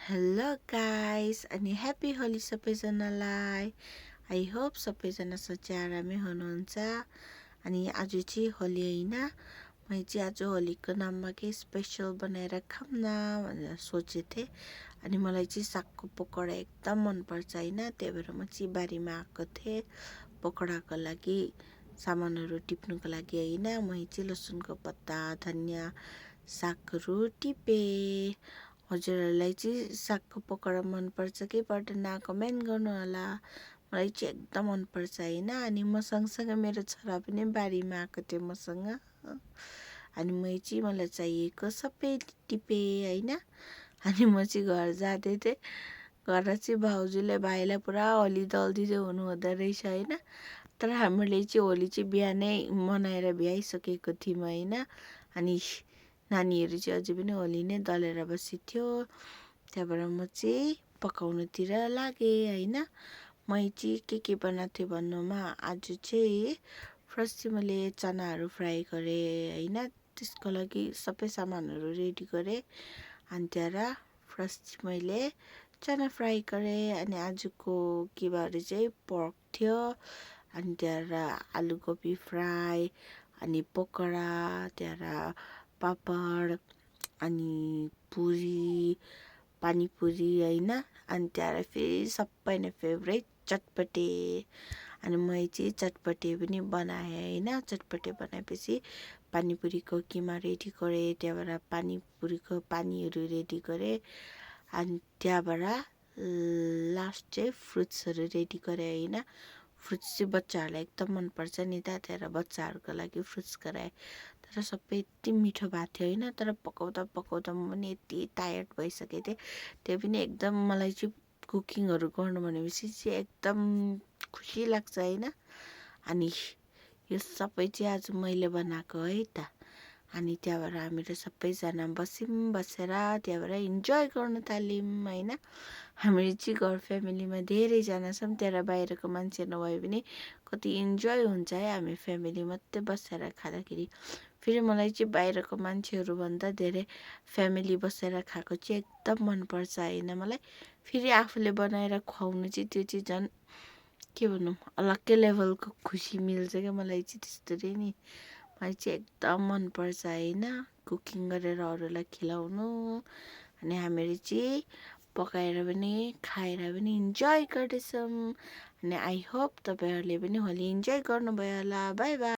Hello guys अनि happy Holi सबैजनालाई। I hope सबैजना सच्चै आरामै हुनुहुन्छ। अनि आज चाहिँ होली होइन, मैले चाहिँ आज होलीको नाममा केही स्पेसल बनाएर खाऊँ न भनेर सोचेको थिएँ। अनि मलाई चाहिँ सागको पकौडा एकदम मनपर्छ होइन, त्यही भएर म चाहिँ बारीमा आएको थिएँ पकौडाको लागि सामानहरू टिप्नुको लागि होइन। मैले चाहिँ लसुनको पत्ता, धनियाँ, सागहरू टिपेँ। हजुरहरूलाई चाहिँ सागको पकौडा मनपर्छ कि पर्दैन कमेन्ट गर्नु होला। मलाई चाहिँ एकदम मनपर्छ होइन। अनि म सँगसँगै मेरो छोरा पनि बारीमा आएको थियो मसँग। अनि मलाई चाहिएको सबै टिपेँ होइन। अनि म चाहिँ घर जाँदै थिएँ। घर चाहिँ भाउजूले भाइलाई पुरा होली दल्दिँदै हुनुहुँदो रहेछ होइन। तर हामीले चाहिँ होली चाहिँ बिहानै मनाएर भ्याइसकेको थियौँ होइन। अनि नानीहरू चाहिँ अझै पनि होली नै दलेर बसेको थियो। त्यहाँबाट म चाहिँ पकाउनुतिर लागेँ होइन। मैले चाहिँ के बनाएको थिएँ भन्नुमा आज चाहिँ फर्स्ट चाहिँ मैले चनाहरू फ्राई गरेँ होइन। त्यसको लागि सबै सामानहरू रेडी गरेँ। अनि त्यहाँबाट फर्स्ट मैले चना फ्राई गरेँ। अनि आजको के बारे चाहिँ पर्क थियो। अनि त्यहाँबाट आलुकोपी फ्राई, अनि पकौडा, त्यहाँबाट पापड, अनि पुरी, पानीपुरी होइन। अनि त्यहाँबाट फेरि सबै नै फेभरेट चटपटे। अनि मैले चाहिँ चटपटे पनि बनाएँ होइन। चटपटे बनाएपछि पानीपुरीको किमा रेडी गरेँ। त्यहाँबाट पानीपुरीको पानीहरू रेडी गरेँ। अनि त्यहाँबाट लास्ट चाहिँ फ्रुट्सहरू रेडी गरेँ होइन। फ्रुट्स चाहिँ बच्चाहरूलाई एकदम मनपर्छ नि त, त्यहाँबाट बच्चाहरूको लागि फ्रुट्स गराएँ। तर सबै यति मिठो भएको थियो होइन। तर पकाउँदा पकाउँदा म पनि यति टायर्ड भइसकेको थिएँ। त्यो पनि एकदम मलाई चाहिँ कुकिङहरू गर्नु भनेपछि चाहिँ एकदम खुसी लाग्छ होइन। अनि यो सबै चाहिँ आज मैले बनाएको है त। अनि त्यहाँबाट हामीहरू सबैजना बसेर त्यहाँबाट इन्जोय गर्नु थाल्यौँ होइन। हामीले चाहिँ घर फ्यामिलीमा धेरैजना छौँ। त्यहाँबाट बाहिरको मान्छे नभए पनि कति इन्जोय हुन्छ है हामी फ्यामिली मात्रै बसेर खाँदाखेरि। फेरि मलाई चाहिँ बाहिरको मान्छेहरूभन्दा धेरै फ्यामिली बसेर खाएको चाहिँ एकदम मनपर्छ होइन मलाई। फेरि आफूले बनाएर खुवाउनु चाहिँ त्यो चाहिँ झन् के भनौँ अलग्गै लेभलको खुसी मिल्छ क्या मलाई चाहिँ त्यस्तरी नि। मलाई चाहिँ एकदम मनपर्छ होइन कुकिङ गरेर अरूलाई खुवाउनु। अनि हामीहरू चाहिँ पकाएर पनि खाएर पनि इन्जोय गर्दैछौँ। अनि आई होप तपाईँहरूले पनि होली इन्जोय गर्नुभयो होला। By by.